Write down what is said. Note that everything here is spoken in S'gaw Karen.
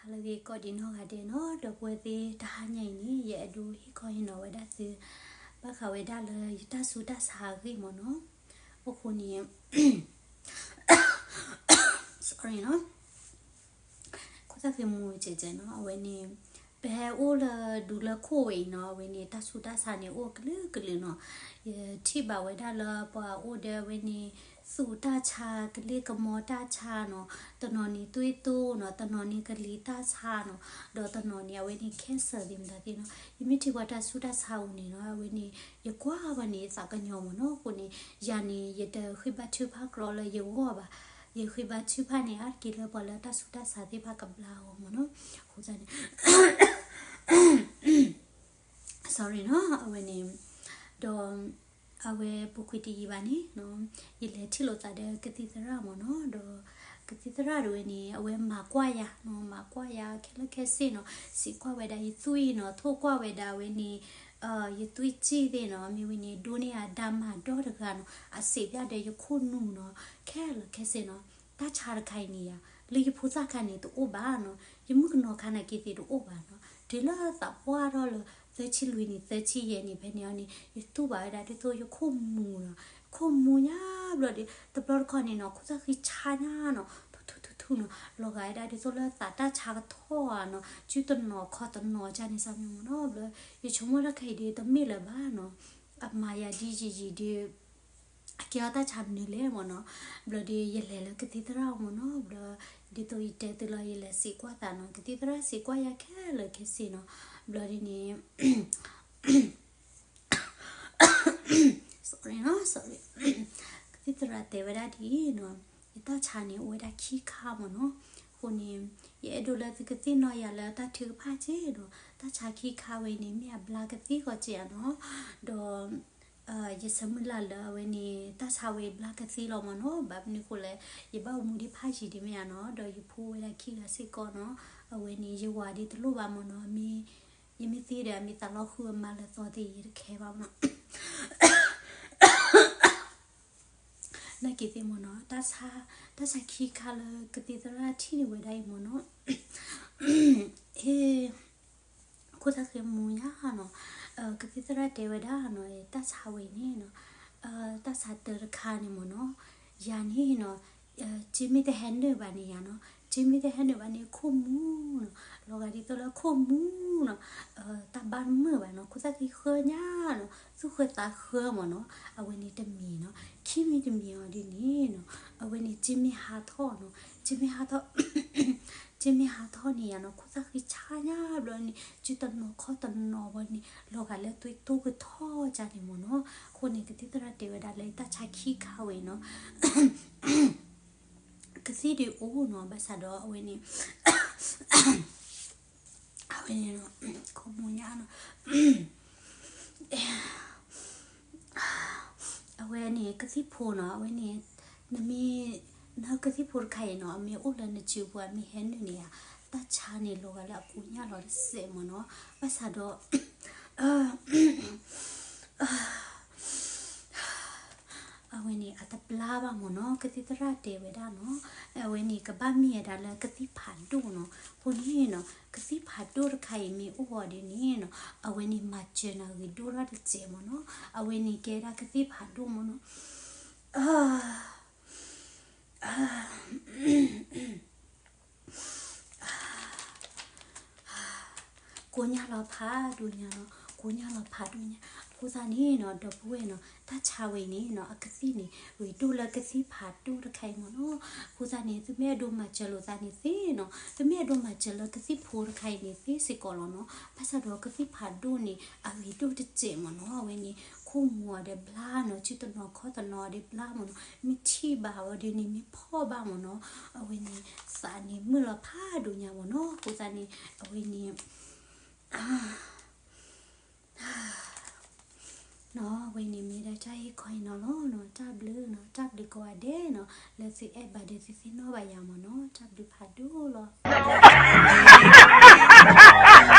ဟါလၢအဂ့ၤကိးဒံးနီၢ်ဂၤဒဲးနီၤ, ဒီပုၢ်ဝဲၢ်သ့ၣ်တဟါညါအံၤန့ၣ် ယအဲၣ်ဒိးဟ့ၣ်ခီဟ့ၣ်နီၤဝဲဒၣ်သု ဘၣ်ဃးဝဲဒၣ်လၢယတၢ်ဆူးတၢ်ဆါအဂ့ၢ်မ့ၢ်နီၤ. အဃိန့ၣ် sorry နီၤ, ခိၣ်သၣ်ဃ့မူကဲးကဲးနီၤ, အဝဲန့ၣ် ပဟဲအိၣ်လၢဒူလၢခိၣ်ဝဲအံၤနီၤ, အဝဲန့ၣ် တၢ်ဆူးတၢ်ဆါန့ၣ် အိၣ်ကလုာ်ကလုာ်နီၤ. ယထံၣ်ဘၣ်ဝဲဒၣ်လၢပှၤအိၣ်ဒီးအဝဲန့ၣ် သူၣ်တၢ်ဆါ ကလ့ကမီတၢ်ဆါနီၤ, တနီၤန့ၣ်သွံၣ်သိနီၤ, တနီၤန့ၣ်ကလံၤတၢ်ဆါနီၤ, ဒီးတနီၤန့ၣ် အဝဲန့ၣ် cancer သ့ၣ်မတၤသ့ၣ်နီၤ. ယမ့ၢ်ထံၣ်ပှၤတၢ်ဆူးတၢ်ဆါအူန့ၣ်နီၤ, အဝဲန့ၣ် ယကွၢ်ဘၣ်န့ၣ် ယသးကညီၤမ့ၢ်နီၤ. အဃိန့ၣ် ယၤန့ၣ် ယတဃ့ဘါထုကဖၣ်ကြီလၢယဂီၢ်ဘၣ်. ယဃ့ဘါထုကဖၣ်န့ၣ် အါတက့ၢ်လၢပှၤလၢတၢ်ဆူးတၢ်ဆါသ့ၣ်တဖၣ်ကဘျါအီၤမ့ၢ်နီၤ. အဃိသတးန့ၣ် sorry နီၤ, အဝဲန့ၣ် ဒီး အဝဲပူၤကွံာ်တယံာ်ဘၣ်န့ၣ်နီၤ, ယလဲၤထံၣ်လိာ်သးဒီးကသံၣ်သရၣ်မ့ၢ်နီၤ, ဒီးကသံၣ်သရၣ်တဝဲန့ၣ် အဝဲမၤကွၢ်ယၤနီၤ, မၤကွၢ်ယၤခဲလၢာ်ခဲဆ့နီၤ, စံးကွၢ်ဝဲဒၣ်ယသွံၣ်နီၤ, ထိၣ်ကွၢ်ဝဲဒၣ်အဝဲန့ၣ် ယသွံၣ်စံၣ်သ့ၣ်နီၤ, မ့ၢ်ဝဲန့ၣ် ဒိးန့ၢ်အဒါမၤဒီတဂၤနီၤ, အစံးဘၣ်ဒီးယခိၣ်နူာ်နီၤ, ခဲလၢာ်ခဲဆ့နီၤ. တၢ်ဆါတခါအံၤန့ၣ်ယၤ လၢယဖိသၣ်ခါန့ၣ်တအိၣ်ဘၣ်နီၤ, ယမုၣ်ကနီၤခါနာ်က့သ့ၣ်တအိၣ်ဘၣ်နီၤ, တုၤလၢသးပှၢ်ထီၣ်လၢ သၢဆံလွံၢ်န့ၣ် သၢဆံယဲၢ်န့ၣ် ဖဲန့ၣ်အီၤန့ၣ် ယတူၢ်ဘၣ်ဝဲဒၣ်ဒ်သိးယခိၣ်မူၤနီၤ, ခိၣ်မူၤညါဘျီဒီး တဘျီတခီၣ်န့ၣ်နီၤ, ခိၣ်သၣ်ဃံဆါညါနီၤ, ထူထူထူထူနီၤ, လီၤဂာ်ဝဲဒၣ်ဒ်သိးလၢသးတၢ်ဆါကထီၣ်ဧါနီၤ, စုတနီၤခီတနီၤကန့ၣ်စၢ်မ့ၢ်မ့ၢ်နီၤ, ဘျီ ယဆိကမိၣ်တၢ်ခဲအံၤဒီးတမ့ၢ်လၢၤဘၣ်နီၤ, အမၤယၤဒ်ယံာ်ယံာ်ဒီး အကဲထီၣ်တၢ်ဆါမနုၤလဲၣ်မ့ၢ်နီၤ. ဘျီဒီးယလဲၤလၢကသံၣ်သရၣ်မ့ၢ်နီၤ, ဘျီ ဒ်သိးယတဲသုလီၤ ယလဲၤစံးကွၢ်သးနီၤ, ကသံၣ်သရၣ်စံးကွၢ်ယၤခဲလၢာ်ခဲဆ့နီၤ, ဘျီဒ်န့ၣ် sorry နီၤ, sorry, ကသံၣ်သရၣ်တဲဝဲဒၣ်ဒ်အံၤနီၤ, ယတၢ်ဆါန့ၣ်အိၣ်ဝဲဒၣ်ခံခါမ့ၢ်နီၤ. အဃိန့ၣ် ယအဲၣ်ဒိးလၢသုကသ့ၣ်နီၣ်ယၤလၢတၢ်ထုကဖၣ်က့နီၤ, တၢ်ဆါခံခါဝဲအံၤန့ၣ် မ့ၢ်အဘျါကသ့ၣ်ဂီၤက့ဧါနီၤ, ဒီး ယဆၢမုၢ်လၢ်လၢအဝဲန့ၣ် တၢ်ဆါဝဲအံၤဘျါကသ့လီၤမ့ၢ်နီၤ, ဘၣ်မနုၤဃိလဲၣ်, ယဘၣ်အိၣ်မူဒံးဖးယံာ်ဒံးမ့ၢ်ဧါနီၤ, ဒီးယဖိဝဲဒၣ်ခံဂၤစ့ၢ်ကီးနီၤ, အဝဲန့ၣ် ယဝၤဒ်တလိၣ်ဘၣ်မ့ၢ်နီၤ, မ့ၢ် ယမ့ၢ်သံဒီး အမ့ၢ်သးလီၤဃုအမါလၢသီသ့ၣ် ယတခဲဘၣ်မ့ၢ်နီၤ. နာ်က့သ့ၣ်မ့ၢ်နီၤ, တၢ်ဆါ တၢ်ဆါခံခါလၢကသံၣ်သရၣ်ထံၣ်န့ၢ်ဝဲဒၣ်အံၤမ့ၢ်နီၤ, ဟ့ၣ် ခိၣ်သၣ်ဃ့မူညါနီၤ, ကသံၣ်သရၣ်တဲဝဲဒၣ်နီၤ, တၢ်ဆါဝဲအံၤန့ၣ်နီၤ, တၢ်ဆါတၢတခါန့ၣ်မ့ၢ်နီၤ, ယၤန့ၣ်နီၤ, က့မ့ၢ်တဟဲနုာ်ဘၣ်န့ၣ်ယၤနီၤ, က့မ့ၢ်တဟဲနုာ်ဘၣ်န့ၣ် ခိၣ်မူနီၤ, လီၤဂာ်ဒ်သိးလၢခိၣ်မူနီၤ, တၢ်ဘၣ်တမုာ်ဘၣ်နီၤ, ခိၣ်သၣ်ဃ့ဃၢညါနီၤ, သူၣ်ဃၢသးဃၢမ့ၢ်နီၤ, အဝဲန့ၣ်တမံၤနီၤ, ခံမံၤတမံၤအီၤဒ်န့ၣ်နီၤ, အဝဲန့ၣ်က့မ့ၢ်ဟးထီၣ်နီၤ, က့မ့ၢ်ဟးထီၣ် က့မ့ၢ်ဟးထီၣ်န့ၣ်ယၤနီၤ, ခိၣ်သၣ်ဃံဆါညါဘျီန့ၣ် စုတနီၤခီတနီၤဘၣ်န့ၣ် လီၤဂာ်လၢသွံၣ်တိကထီၣ်ကန့ၣ်မ့ၢ်နီၤ. အဃိန့ၣ် ကသံၣ်သရၣ်တဲဝဲဒၣ်လၢတၢ်ဆါခံခါဝဲအံၤနီၤ, ကသံၣ်ဒုးအိၣ်နီၤ, ဘၣ်ဆၣ်ဒီးအဝဲန့ၣ် အဝဲန့ၣ် ခိၣ်မူညါနီၤ, အဝဲန့ၣ်ကသံၣ်ဖိနီၤ, အဝဲန့ၣ် နမ့ၢ် နကသံၣ်ဖိတခါအံၤနီၤ, အမ့ၢ်အိၣ်လၢနစုပူၤ အမ့ၢ်ဟဲနုာ်န့ၣ်ဧါ, တၢ်ဆါန့ၣ်လီၤဂာ်လၢအကူညၣ်လီၤတစဲးမ့ၢ်နီၤ, ဘၣ်ဆၣ်ဒီး အဝဲန့ၣ်အတပျါဘၣ်မ့ၢ်နီၤ, ကသံၣ်သရၣ်တဲဝဲဒၣ်နီၤ, အဝဲန့ၣ်ကဘၣ်မ့ၢ်ဝဲဒၣ်လၢကသံၣ်ဖးဒိၣ်နီၤ, အဃိန့ၣ်နီၤ ကသံၣ်ဖးဒိၣ်တခါအံၤမ့ၢ်အိၣ်အီၤဒ်န့ၣ်နီၤ, အဝဲန့ၣ်မၤစၢၤနၤဂ့ၤဒိၣ်ထီၣ်တစဲးမ့ၢ်နီၤ, အဝဲန့ၣ်ကဲဒၣ်ကသံၣ်ဖးဒိၣ်မ့ၢ်နီၤ. ကိညၢ်လီၤဖးဒိၣ်ညါနီၤ, ကိညၢ်လီၤဖးဒိၣ်ညါ, အဃိသတးန့ၣ်နီၤ ဒီပုၢ်ဝဲၢ်နီၤ, တၢ်ဆါဝဲအံၤန့ၣ်နီၤ အကသံၣ်န့ၣ် ဂ့ၤဒိၣ်လၢကသံၣ်ဖးဒိၣ်တခါအံၤမ့ၢ်နီၤ, အဃိသတးန့ၣ် သုမ့ၢ်အဲၣ်ဒိးမၤစၢၤလိာ်သးန့ၣ်သ့နီၤ, သုမ့ၢ်အဲၣ်ဒိးမၤစၢၤလၢကသံၣ်ဖိတခါအံၤန့ၣ်သ့စ့ၢ်ကီးလီၤနီၤ, ဘၣ်ဆၣ်ဒီးကသံၣ်ဖးဒိၣ်န့ၣ် အဂ့ၤဒိၣ်တစဲးမ့ၢ်နီၤ, အဝဲန့ၣ် ခိၣ်မူအီၤဒီးဘျါနီၤ, စုတနီၤခီတနီၤဒီးဘျါမ့ၢ်နီၤ, မ့ၢ်ထံၣ်ဘၣ်အီၤဒ်န့ၣ် မ့ၢ်ဖီၣ်ဘၣ်မ့ၢ်နီၤ, အဝဲန့ၣ် သးန့ၣ်မုာ်လီၤဖးဒိၣ်ညါမ့ၢ်နီၤ, အဃိသတးန့ၣ် အဝဲန့ၣ် နီၤ, အဝဲန့ၣ်မ့ၢ်ဒၣ်တၢ်ဟ့ၣ်ခီအံၤနီၤလီၤနီၤ, တၢ်ဘျုးနီၤ, တၢ်ဘျုးကိးဂၤဒဲးနီၤ, လၢသုအဲၣ်ဘၣ်ဒီးသုသ့ၣ်နီၣ်ဘၣ်ယၤမ့ၢ်နီၤ, တၢ်ဘျုးဖးဒိၣ်လီၤ.